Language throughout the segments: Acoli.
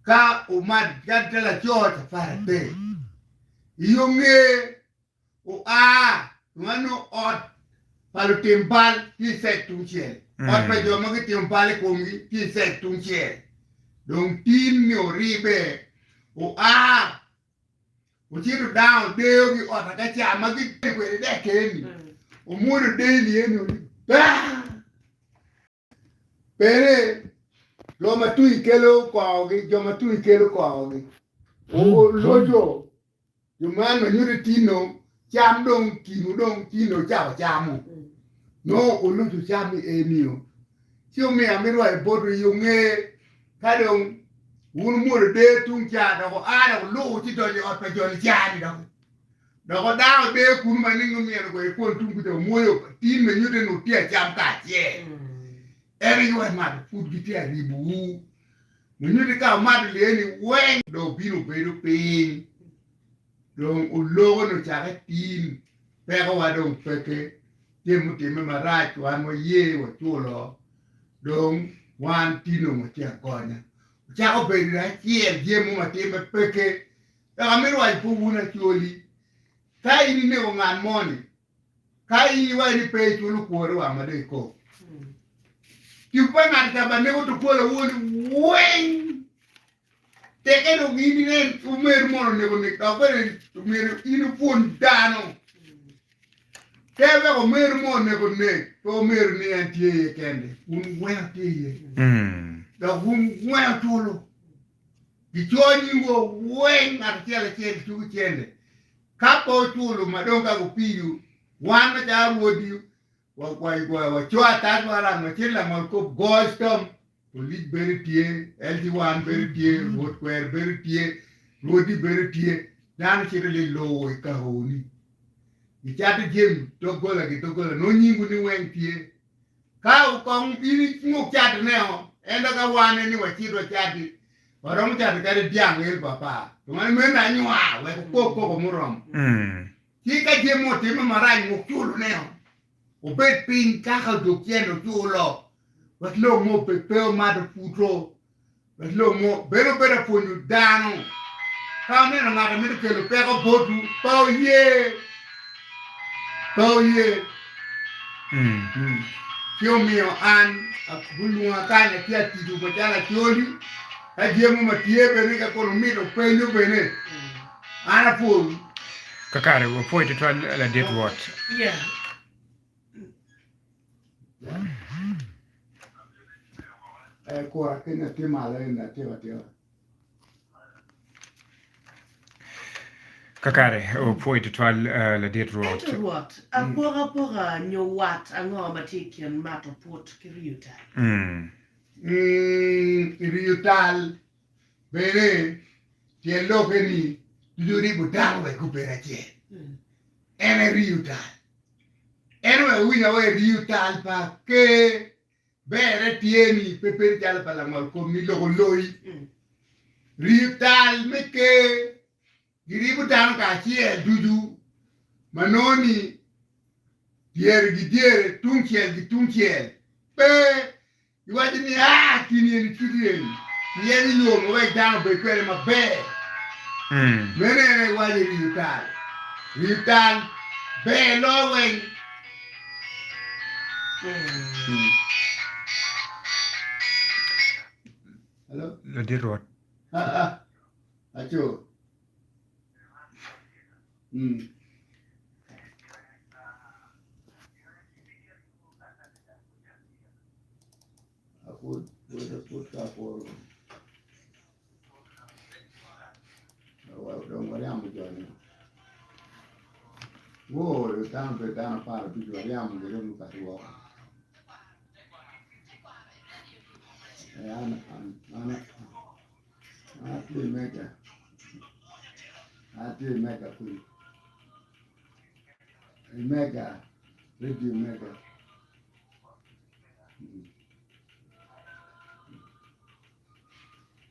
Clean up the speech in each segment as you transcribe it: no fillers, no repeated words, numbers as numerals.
Ka omato cat te laco cafari pe. I yo nge oa ma nongo ot pa lutim bal tye i cek tungcel, ot pa jo ma gitimo bal i komgi tye i cek tungcel. Dong tin ni oribe oa ocito dano odeyogi i ot akaca ma gitye kwede dek eni, omwodo deli eni baa! Bene jo ma twi kelo kongogi, jo ma twi kelo kongogi. Oloco jo man ma nyuto tino cam dong tino dong tino ocako camo. Nongo oloco cam i enio. Ci omiyo amito waco botwu i yo nge ka dong wun wumwodo der tung ca dok oa dok oluwo ci donyo i ot pa joni ca-ni doki. Dok odano deyo kunu ma ningo myero kwede kwon tung kuca omwoyo tin me nyute ni wutye acam kacel. En aye wek mato pud gitye aribowu. Me nyute ka wumato lyeni weng dong obino obedo piny. Dong oloko ni ocake tin pekowa dong peke jami mutimme marac wan waye waculo dong wan tin dong watye agonya. Ocako bedo acel jami mo matimme peke Dok amito waco bot wun Acholi, ka in ineko ngat moni, ka in iwaco ni pe iculo kwore wa ma dong ikok. Tipo pa ngat ca ba neko doggola woni weng. Teke dong in inen omeru mono oneko nek dok bene myero in ipwony dano. Pe wek omeru mo oneko nek, pe omeru ni en tye iye kende, wun weng wutye iye. Dok wun weng wuculo. Gico nyingwu weng ngat acel acel tuko cente. Ka pe wuculo ma dong ka gupiyo, wan macalo rwodi waco atac waran wacit langol kop goyo ctom, polic bedo tye, LG1 bedo tye, rwod kwer bedo tye, rwodi bedo tye, dano cito liluwo i kakoni. Gicato jami doggola ki doggola nongo nyingwu ni weng tye. Ka kong in inguk catone-o, ento ka wan ni wacit wacati, waromo cato kadi dyang elip apar. To man meno anywar wek okok koko muromo. Ci ka jami mo otimme marac, nguk culone-o, obed piny kaka odog cente oculo, wek lok mo obed pe omato puto. Wek lok mo bene obed apwonyo dano. Ka wuneno ngat a mito kelo peko botwu, pe wuye, pe wuye. Ci omiyo an gulwonga kany atye atico macalo Acholi, ka jemo ma tye bene ka kono wumito penyo bene, an apwowu. Kakare, wapwoyo twatwal ladit Rwot. Yeah. Kura kenya tye malo eni atika atika. Kakare, opwoyi tutwal ladit Rwot. Ento Rwot, apokapoka nyo wat ango ma tye i kin mato put ki riyo tal? Riyo tal bene tyen lokke ni ducu ribo dano wek gubed acel. En aye riyo tal. En oweko iwinyo aye riyo tal pa ker berre tye ni pe bedo calo pa langol kom ni loko loyi. Riyo tal me ker giribo dano kacel ducu ma nongo ni dyere gi dyere tungcel gi tungcel pe Iwaco ni, Aa, kini eni kiti eni, iyenyo yo ma wek dano obed kwede maber. Meno en aye iwaco i riyo tal. Riyo tal ber loyo weng. Hello? Ladit Rwot. Ah, ah. Aco. Mm.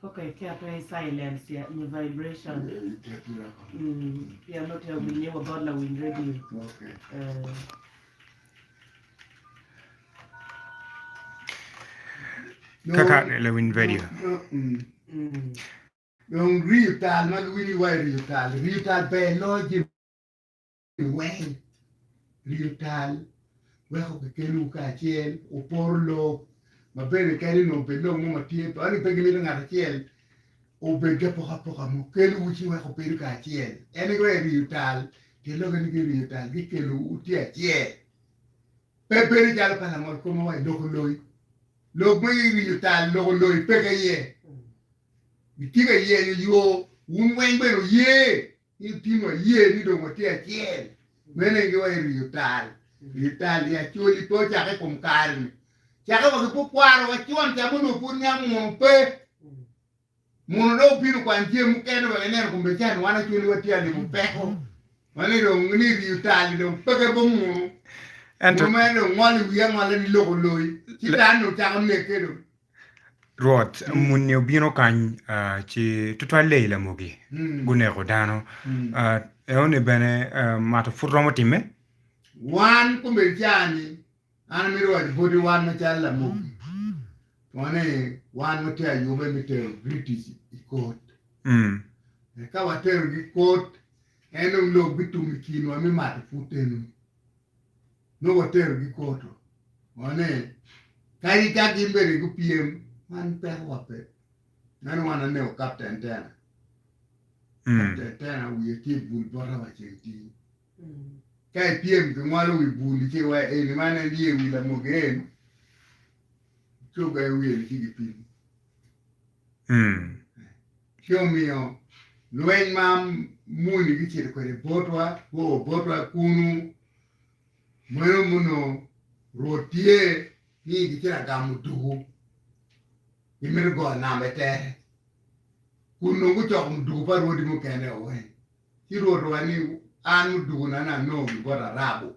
Koka iketo i silence ya nyo vibration pien nongo tye awinye wa bot lawiny radio. Kaka lawiny radio. Dong riyo tal ma giwinyo ni wa i riyo tal, riyo tal ber loyo jami weng. Riyo tal weko kikelowu kacel, wuporo lok ma bene kadi onongo obed lok mo ma tye ento pe gimito ngat acel obed ki apokapoka mo, kelowu ci weko wubedo kacel. En aye weko riyo tal, tyen lokke ni giriyo tal gikelowu wutye acel. Pe bedo calo pa langol koma wa i loko loyi. Lok me riyo tal loko loyi peke iye. Gitye ka yenyo yo, wun weng bene wuye ni wutimo aye ni dong watye acel. Meno aye giwaco ni riyo tal. Riyo tal i Acholi pe ocakke i kom kare-ni. Cakke wa ki pud kwarowa con ca ma onongo pud niang muno pe. Muno dong obino okwanyo jami mukene wek ineno kome can wan Acholi watye alimo peko. Ma ni dong ni riyo tal-li dong peke bot muno. Ento Muno mere dong ngolo i wiye angola ni loko loyi. Ci dano dong cako neke dong. Rwot, muni obino kany ci tutwalle i lamogi guneko dano. Enoni bene mato pud romo timme? Wan kombeddi caa-ni, an amito waco boti wan macalo lamogi, pwone wan watye ayubbe me tero British i kot. Ka waterogi i kot, en dong lok bitum i kinwa me mato pud eno-ni. Nongo waterogi i kot. Wane, kadi ka gin bene gupyem, wan pekowa pe. Meno wan aneko Kapten Tena. Kapten Tena wiye tye i bul bota wa ceng tin. Ka ipyem kingwalo wi bul ci iweko eni man en ye wi lamogi en, cogo en wiye ni ci gipimo. Ci omiyo lweny ma muni gicito kwede botwa, guo botwa kunu, Meno muno Rwot tye ni gicito agamo dugu, gimito goyo namba i tere, kun nongo gucoko muduku pa rwodi mukene o weng. Ci Rwot owaco ni, An mudukuna ni anongo ki bot Arabu,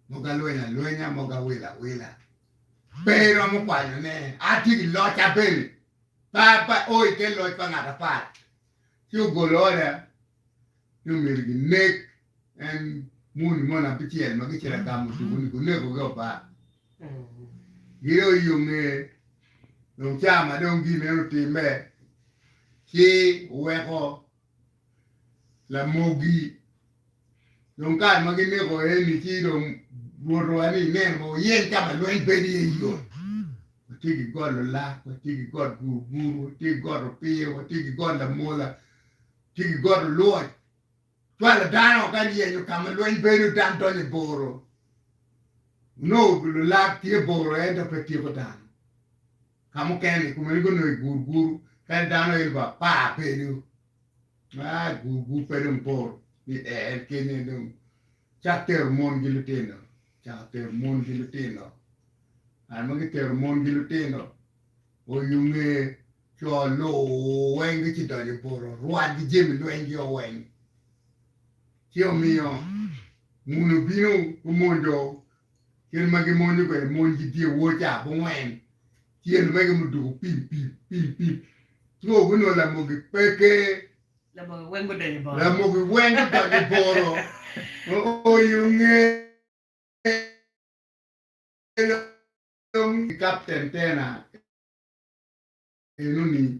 mogo alwenyo alwenya, mogo awilo awila, pe iromo kwanyone, atye ki locca bene, pe ao i te loc pa ngat apat. Ci ogolo oda ni omyero ginek En muni mono abicel ma gicito agamo tuku-ni gunekogi oba. Gio i yo nge dong ca ma dong gin meno otimme, ci oweko lamogi. Dong kare ma gineko en-ni ci dong Rwot owaco ni, Inen wa wuyeny ka ma lweny bedo iye yot. Watye ki got Lulak, watye ki got Gurguru, watye ki got Opiyo, watye ki got Lamola, watye ki got Olwoc. Cwalo dano ka giyenyo ka ma lweny bedo, dano donyo i boro. Onongo lulak tye boro ento pe tyeko dano. Ka mukene kome ni gunongo i gurguru kadi dano elbu apar bedo. Ah, gurgur pe dong bor ni ee en kenyo dong cak tero mon ki lutino, cako tero mon ki lutino. Kare ma gitero mon ki lutino, oyunge Co luu weng gici donyo i buto, rwat gi jami lweny gi o weng. Ci omiyo muni obino gumonjo kit ma gimonyo kwede mony ki dye wor ca abongwen, ci en omege muduku pim pim pim pim ci o gunongo lamogi peke. Lamogi weng gudonyo i boro. Lamogi weng gudonyo i boro. Oyo nge dong Kapten Tena. Enoni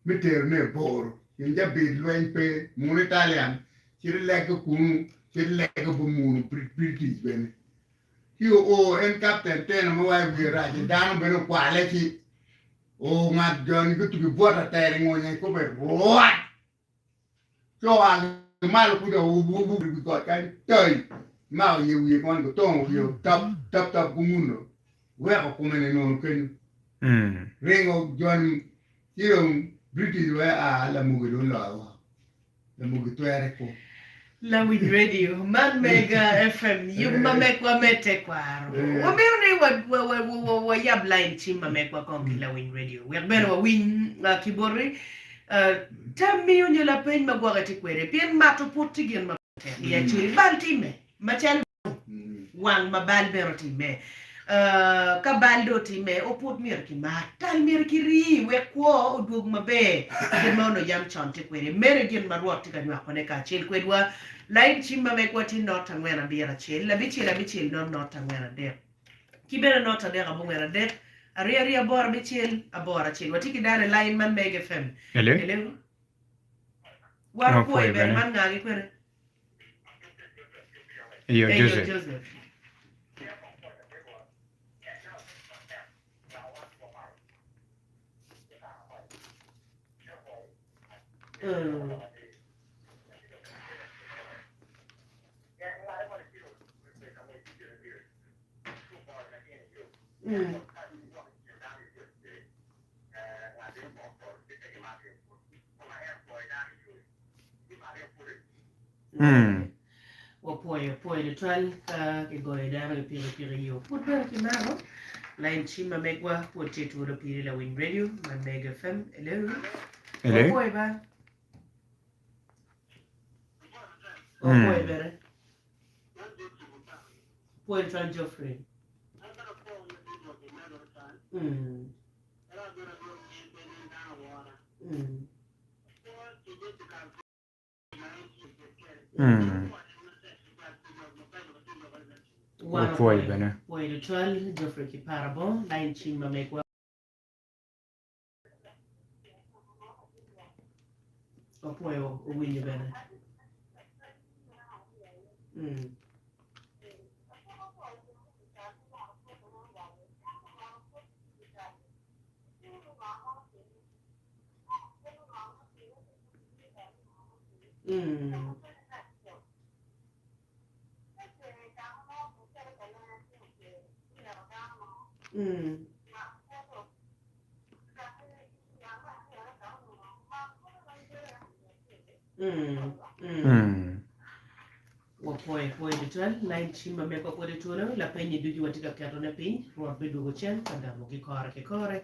me terone i boro pien jabid lweny pe munu Italian cito ilego kunu cito ilego bot munu British bene ci oo en kapten teno ma wa i wiye rac dano bene okwale ci oo ngat joni gutugi bwot atera i ngunya i kome rwat Ci oa ki malo kuca owubo i wi got kany tai, mako iye wiye koni gutongo wiye otap tap tap gunguno weko kome ni nono kenyo. Ringo joni ci dong British wee a lamogi dong oloyo woko. Lamogi twere ku. Lawiny radio man mega FM yub ma megwa me tekwaro. Wamito ni wayab line cim ma megwa kong ki lawiny radio wek bene wawiny ki boti. Tammi onyo lapeny ma gwok itye kwede pien mato put tye gin ma tek i Acholi. Bal timme macalo wang ma bal bene otimme. Ka bal dong otimme, oput myero kimat, tal myero kirii wek kwo odwog maber kit ma onongo yam con tye kwede. Meno aye gin ma Rwot tye ka nywakone kacel kwedwa. Lain cim ma megwa tye not angwen abiro acel, abicel abicel not not angwen adek. Ki bene 0 3 abongwen 3 2 2 8 6 1. Watye ki dano i lain man Meg FM. Hello. Hello. Wan Wapwoyo opwoyo bene bene. man nga ki kwene? Iyo Eyo Joseph. Joseph. Mm. Mm. Mm. Wapwoyo pwoyo tutwal ka kigoyo dano ki pikipiki i yo. Pud bene kimako lain cim ma megwa pud tye twolo piri lawiny radio ma Mega FM. Hello. Hello. Wapwoyo ba. Wapwoyo bene. Pwoyo tutwal Geoffrey. Mm. Mm. Mm. Wan Wapwoyo opwoyo bene. pwoyo tutwal Geoffrey Kiparabo lain cim ma megwa. Opwoyo owinyo bene. Mm. Mm. Mm. Mm. Mm. Mm. Wapwoyo pwoyo tutwal lain cim ma megwa pwod itwolo lapenyi ducu watye ka ketone piny Rwot bidwogo cen ka gamogi kore ki kore.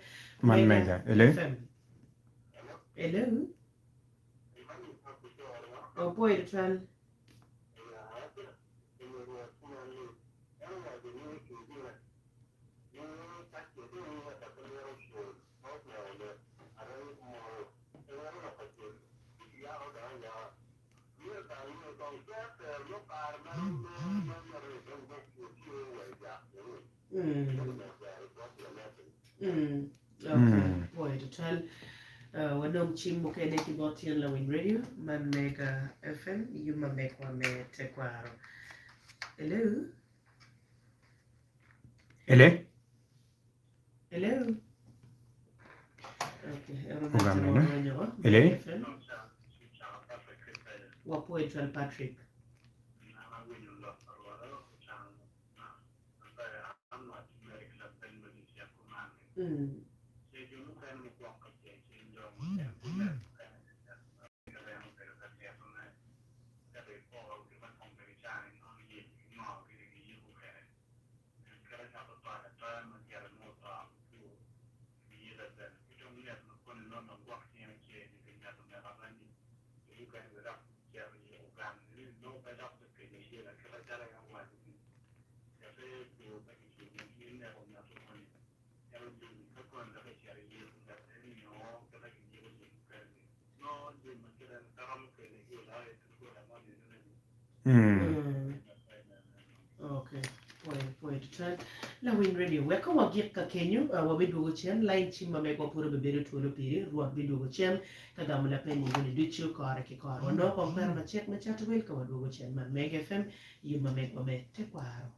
Man Mega mega. Hello. FM. Hello. Wapwoyo tutwal. Mm. Mm. Okay. Mm. Pwoyo tutwal. Uh, wanong cim mukene ki bot tyen lawiny radio man Mega FM yub ma megwa me tekwaro. Hello. Hello. Hello. Okay. Ero Ogambe, natin no? orwenyo ko. Hello. Mega FM. Wapwoyo tutwal Patrick. Mm. Mm. Mm. Okay. Pwoyo, pwoyo tutwal. Lawiny radio, wek ka wagik ka kenyo, uh, wabidwogo cen, lain cim ma megwa pud obibedo twolo piri, Rwot bidwogo cen ka gamo lapeny enoni ducu kore ki kore. Wanongo kong kwena macek me cato wil ka wadwogo cen. Man Mega FM, yub ma megwa me tekwaro.